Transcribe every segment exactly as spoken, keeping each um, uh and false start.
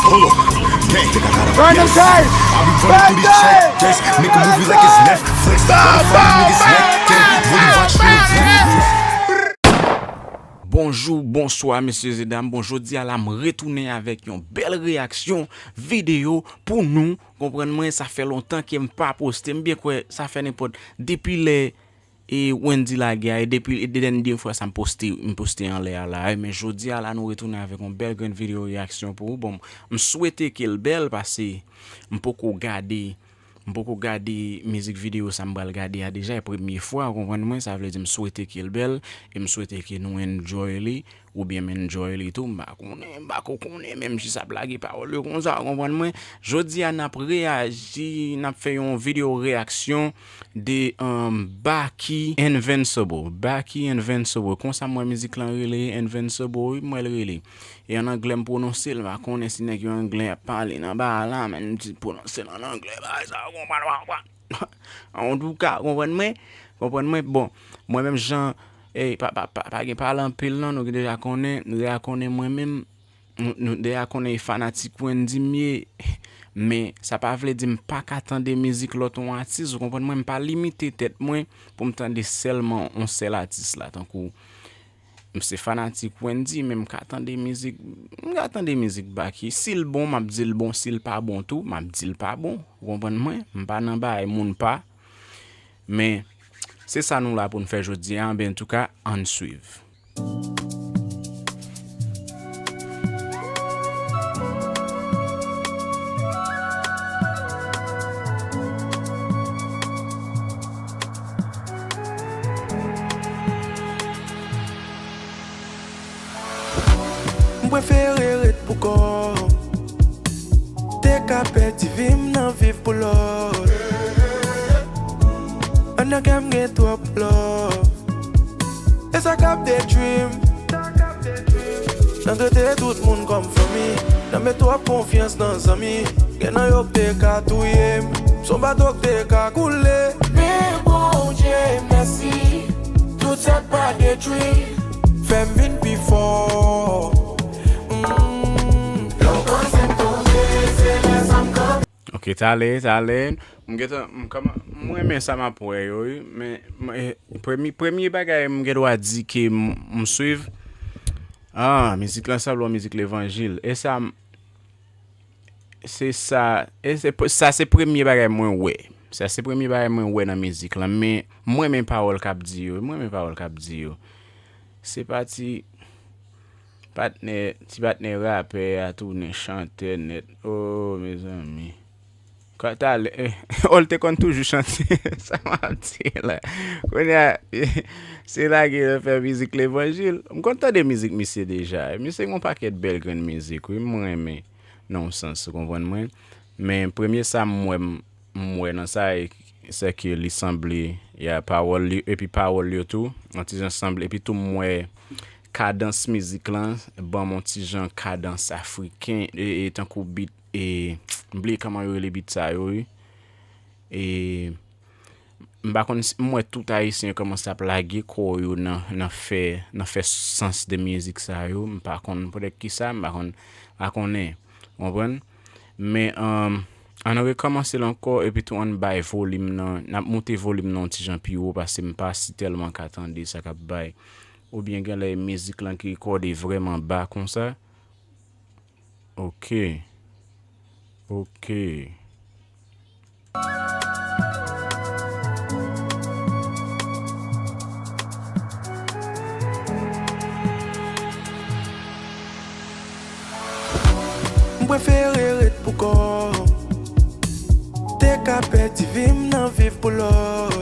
Hold on. Gang. Random Yes. Tape. I be running through these check dates. Make a movie like it's Netflix. All the fuck niggas neck dead. Really watch real Netflix. Bonjou, bonswa, mesye e dam. Bon, jodi a la, m retounen avèk yon bèl reyaksyon videyo pou nou. Konprann mwen, sa fè lontan ke m pa poste. M byen kwè, sa fè nenpòt depi lè e Wendy lage a, e depi, e de dènye fwa sa m poste, m poste anlè a la, e, men jodi a la, nou retounen avèk yon bèl grenn videyo reyaksyon pou ou. Bon, m swete ke l bèl, paske m poko gade, m poko gade mizik videyo sa m pral gade a deja, e premye fwa, ou konprann mwen, sa vle di m swete ke l bèl, e m swete ke nou enjoy li, oubyen m enjoy li tou, m pa konnen, m pa ko konnen, menm jis ap lage pawòl yo konsa, ou konprann mwen. Jodi a, n ap reyaji, n ap fè yon videyo reyaksyon de, um, Baky Invincible. Baky Invincible. Konsa m wè mizik lan rele, Invincible, wi, m wè l rele. E an anglè m pwononse l, m pa konnen si nèg yo anglè ap pale nan ba la, men m di pwononse l an anglè, bagay sa, ou konprann, ou konprann. Antouka, konprann mwen, konprann mwen, bon, mwen menm jan, e, pa, pa, pa, pa gen pale anpil non, nou deja konnen, nou deja konnen mwen menm, nou, nou deja konnen e fanatik Wendy m ye, men sa pa vle di m pa ka tande mizik lòt yon atis, ou konprann mwen, m pa limite tèt mwen pou m tande sèlman yon sèl atis la, tankou m se fanatik Wendy, men m ka tande mizik, m ka tande mizik Baky. Si l bon, m ap di l bon, si l pa bon tou, m ap di l pa bon, ou konprann mwen, m pa nan bagay moun pa, men se sa nou la pou n fè jodi a, anben antouka, ann swiv. M prefere ret pou kò m. Te ka pèdi vi m nan viv pou lòt. Anndan kè m gen twòp love. E sa k ap detwi m. Nan trete tout moun kòm fanmi. Nan met twòp konfyans nan zanmi. Gen nan yo k te ka touye m. S on bato k te ka koule. Men Bondye mèsi, tout sa k pa detwi. Fè m vin pi fò. Mm. Lè w panse m tonbe, se lè sa m kanpe. Ok, tale, tale. M gentan, m kòman, m renmen sa m ap wè yo, wi. Men, m, eh, premye, premye bagay m gen dwa di ke m, m swiv. Ah, mizik lan sanble yon mizik levanjil. E sa, m, se sa, e se, sa se premye bagay mwen wè. Sa se premye bagay mwen wè nan mizik lan. Men, m renmen pawòl k ap di yo. M renmen pawòl k ap di yo. Se pati Patnè, ti patnè rapè a tounen chantè nèt. Oh, mezanmi. Ka talè, eh, oh, l te konn toujou chante. Sa m ap di la. Kounye a, se lage nan fè mizik levanjil. M konn tande mizik misye deja. Misye gen yon pakèt bèl grenn mizik, wi, m renmen. Nan yon sans, ou konprann mwen. Men premye sa m wè, m m wè nan sa, e, se ke li sanble, ya, pawòl li, epi pawòl yo tou, yon ti jan sanble, epi tou m wè kadans mizik lan, ban m yon ti jan kadans afriken, e, e, tankou beat, e, m bliye kòman yo rele beat sa yo, wi. E, m pa konn si, m wè tout ayisyen yo kòmanse ap lage kò yo nan, nan fè, nan fè sans de mizik sa yo, m pa konn poutèt kisa, m pa konn, pa konnen, w konprann? Men, um, ann rekòmanse l ankò, epi tou ann bay volim nan, n ap moute volim nan yon ti jan pi wo, paske m pa si tèlman ka tande sa k ap bay. Oubyen genlè e mizik lan ki rekòde vrèman ba konsa. Ok. Ok. M prefere ret pou kò m. Te ka pèdi vi m nan viv pou lòt.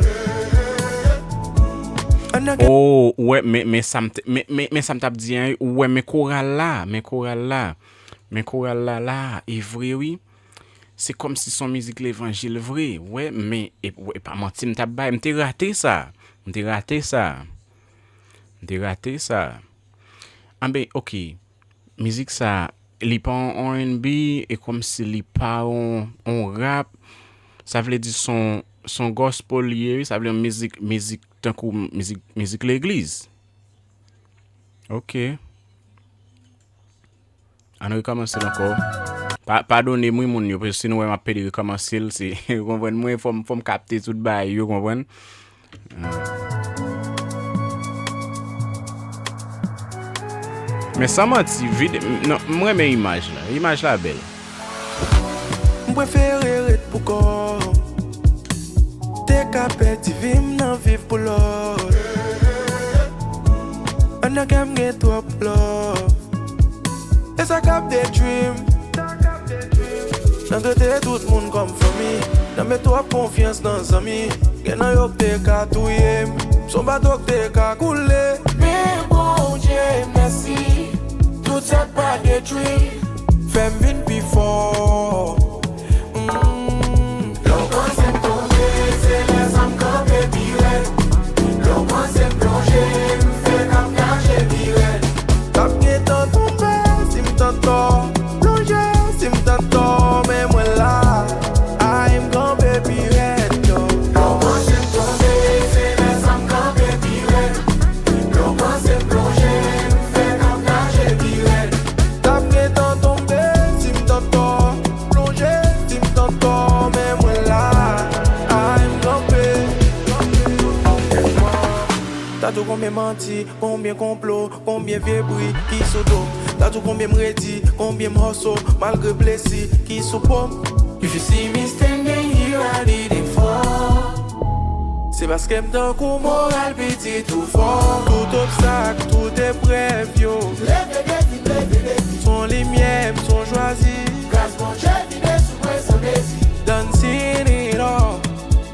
Anndan gen Oh, ou wè, men, men sa m t, men, men, men sa m t ap di an, ou wè, men koral la, men koral la, men koral la, la, e vre, wi. Se kòmsi se yon mizik levanjil vre, wè, men, e, e pa manti m t ap bay, m te rate sa, m te rate sa, m te rate sa. Anben, ok. Mizik sa, li pa yon R and B, e kòmsi li pa yon, yon rap. Sa vle di se yon, se yon gospel li ye, wi. Sa vle yon mizik, mizik tankou mizik, mizik legliz. Ok. Ann rekòmanse l ankò. Pa, padone m wi moun yo, paske si nou wè m ap pede rekòmanse l, se, ou konprann mwen, fò m, fò m kapte tout bagay yo, konprann? Men san manti, vid-, non, m renmen imaj la. Imaj la bèl. M prefere ret pou kò m. Te ka pèdi vi m nan viv pou lòt. Anndan kè m gen twòp love. E sa k ap detwi m. Nan trete tout moun kòm fanmi. Nan met twòp konfyans nan zanmi. Gen nan yo k te ka touye m. S on bato k te ka koule. Men Bondye mèsi. Tout sa k pa detwi m. Fè m vin pi fò. Mm. Lè w panse m tonbe, se lè sa m kanpe pi rèd. Lè w panse m plonje, m fè k ap naje pi rèd. T ap gentan tonbe si m t antò. Plonje si m t antò, men mwen la. Ay, m kanpe pi rèd, yo. Lè w panse m tonbe, se lè sa m kanpe pi rèd. Lè w panse m plonje, m fè k ap naje pi rèd. T ap gentan tonbe si m t antò. Plonje si m t antò, men mwen la. Ay, m kanpe. Tatou konbyen manti, konbyen konplo, konbyen vye bri ki sou do m. Tatou konbyen m redi, konbyen m hustle, malgre blesi ki sou po m. If you see me standing here, I didn't fall. Se paske m tankou moral pitit ou fò. Tout obstak, tout eprèv yo. Leve defi, leve defi. S on limyè, m s on chwazi. Gras Bondye vide sou mwen san mezi. Done seen it all.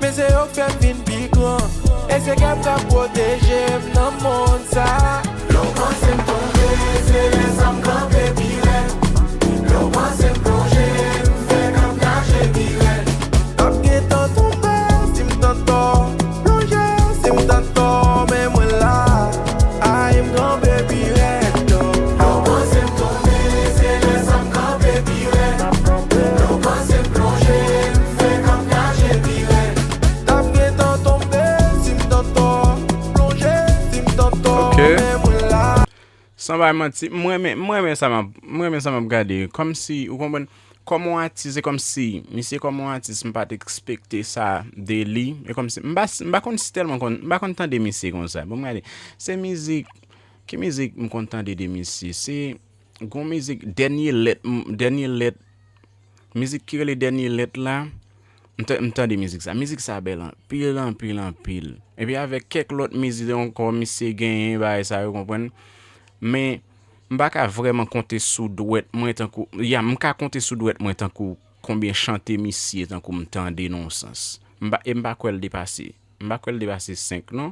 Men se yo k fè m vin pi gran. E se kè m k ap pwoteje m nan mond sa. Lè w panse m tonbe, se lè sa m kanpe pi rèd. Lè w panse m plonje, m fè k ap naje pi rèd. T ap gentan tonbe si m t antò. Plonje si m t antò, men mwen la. Ay, m kanpe pi rèd, yo. Lè w panse m tonbe, se lè sa m kanpe pi rèd. Lè w panse m plonje, m fè k ap naje pi rèd. T ap gentan tonbe si m t antò. Plonje si m t antò, men mwen la. San bay manti, m renmen, m renmen sa m ap, m renmen sa m ap gade. Kòmsi, ou konprann, kòm yon atis, se kòmsi, misye kòm yon atis, m pa t ekspekte sa de li. E kòmsi, m pa, m pa konn si tèlman konn, m pa konn tande misye konsa. Bon, m gade, se mizik, ki mizik m konn tande de misye? Se, gon mizik, Dènye Lèt, m, Dènye Lèt, mizik ki rele Dènye Lèt la, m ta-, m tande mizik sa. Mizik sa bèl anpil, anpil, anpil. Epi avèk kèk lòt mizik ankò, misye genyen, bagay sa yo, konprann. Men, m pa ka vrèman konte sou dwèt mwen tankou, ya, m ka konte sou dwèt mwen tankou konbyen chante misye tankou m tande nan yon sans. M pa, e m pa kwè l depase. M pa kwè l depase senk, non.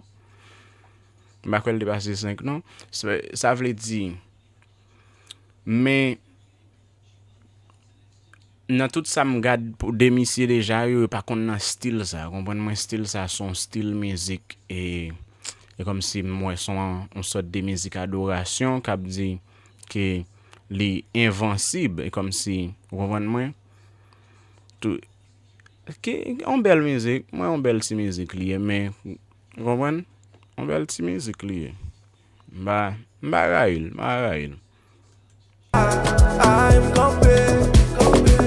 M pa kwè l depase senk, non. Sa, sa vle di, men, nan tout sa m gad pou de misye deja yo, yo pa konn nan stil sa, konprann mwen, stil sa se yon stil mizik, e, e kòmsi m wè se yon, yon sòt de mizik adorasyon k ap di ke li envansib, e kòmsi, ou konprann mwen, tou, ki, yon bèl mizik, mwen yon bèl ti mizik li ye, men, ou konprann, yon bèl ti mizik li ye. M pa, m pa rayi l, m pa rayi l. Ay, m kanpe, kanpe.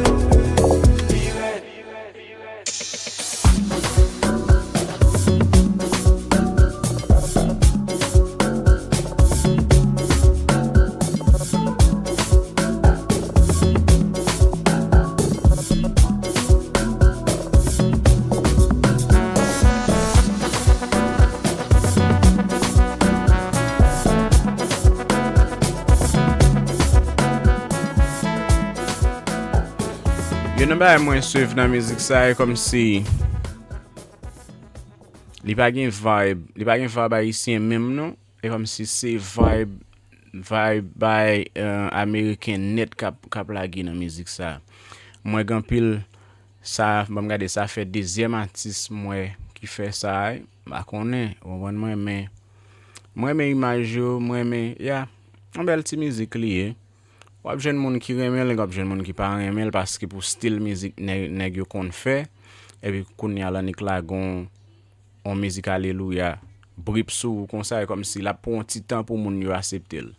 Youn nan bagay mwen swiv nan mizik sa, e kòmsi li pa gen vibe, li pa gen vibe ayisyen menm non. E kòmsi se vibe, vibe bay, eh, ameriken nèt k ap, k ap lage nan mizik sa. Mwen gen anpil sa, ban m gade, sa fè dezyèm atis m wè ki fè sa, m pa konnen, ou konprann mwen, men mwen renmen imaj yo, mwen renmen, ya, yon bèl ti mizik li ye. W ap jwenn moun ki renmen l, w ap jwenn moun ki pa renmen l, paske pou stil mizik nè-, nèg yo konn fè, epi kounye a l annik lage yon, yon mizik alelouya, brip sou ou konsa, e kòmsi l ap pran yon ti tan pou moun yo asepte l.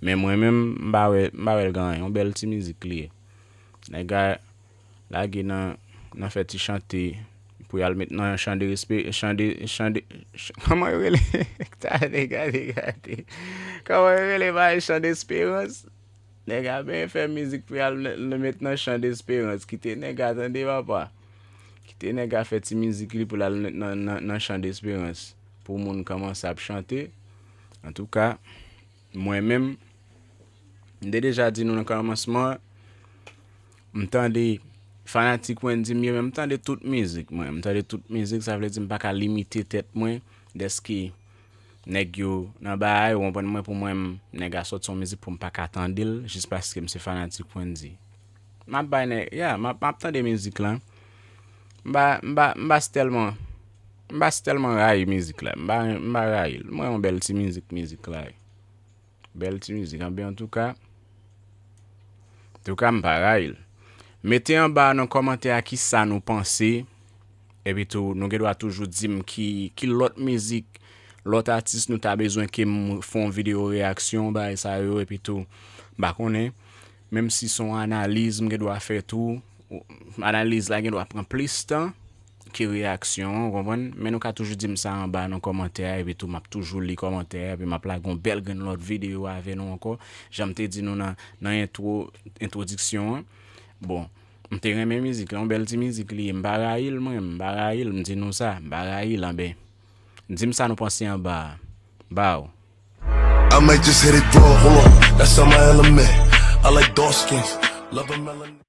Men mwen menm, m pa wè, m pa wè l gen anyen, yon bèl ti mizik li ye. Nèg la lage nan, nan fè ti chante pou y al met nan chan de respe, chan de, chan de, ch-, kòman yo rele? Gade, gade, gade. Kòman yo rele ba chan desperans? Nèg la byen fè mizik pou y al met, met nan chan desperans. Kite nèg la tande, papa. Kite nèg la fè ti mizik li pou l al met nan, nan, nan chan desperans. Pou moun kòmanse ap chante. Antouka, mwen menm, m te deja di nou nan kòmansman, m tande fanatik Wendy m ye, men m tande tout mizik, mwen. M tande tout mizik, sa vle di m pa ka limite tèt mwen, dèske nèg yo nan bagay, ou konprann mwen, pou mwen, m, nèg a sòti yon mizik pou m pa ka tande l, jis paske m se fanatik Wendy. M ap bay nèg, ya, m ap, m ap tande mizik lan. M pa, m pa, m pa tèlman, m pa tèlman rayi mizik la. M pa, m pa rayi l. Mwen, yon bèl ti mizik, mizik la. Bèl ti mizik, anben, antouka. Antouka, m pa rayi l. Mete anba nan kòmantè a kisa nou panse. Epi tou, nou gen dwa toujou di m ki, ki lòt mizik, lòt atis nou ta bezwen ke m fè yon videyo reyaksyon, bagay sa yo, epi tou, m pa konnen. Menm si se yon analiz, m gen dwa fè tou. Analiz la gen dwa pran plis tan ke reyaksyon an, ou konprann? Men nou ka toujou di m sa anba nan kòmantè a, epi tou m ap toujou li kòmantè a, epi m ap lage yon bèl grenn lòt videyo avè nou ankò. Jan m te di nou nan, nan entwo, entwodiksyon an. Bon, m te renmen mizik la, yon bèl ti mizik li ye. M pa rayi l, mwen, m pa rayi l, m di nou sa, m pa rayi l, anben. Di m sa nou panse anba a. Baw. I might just hit it raw, hold on, that's not my element. I like dark skins, love a melanin.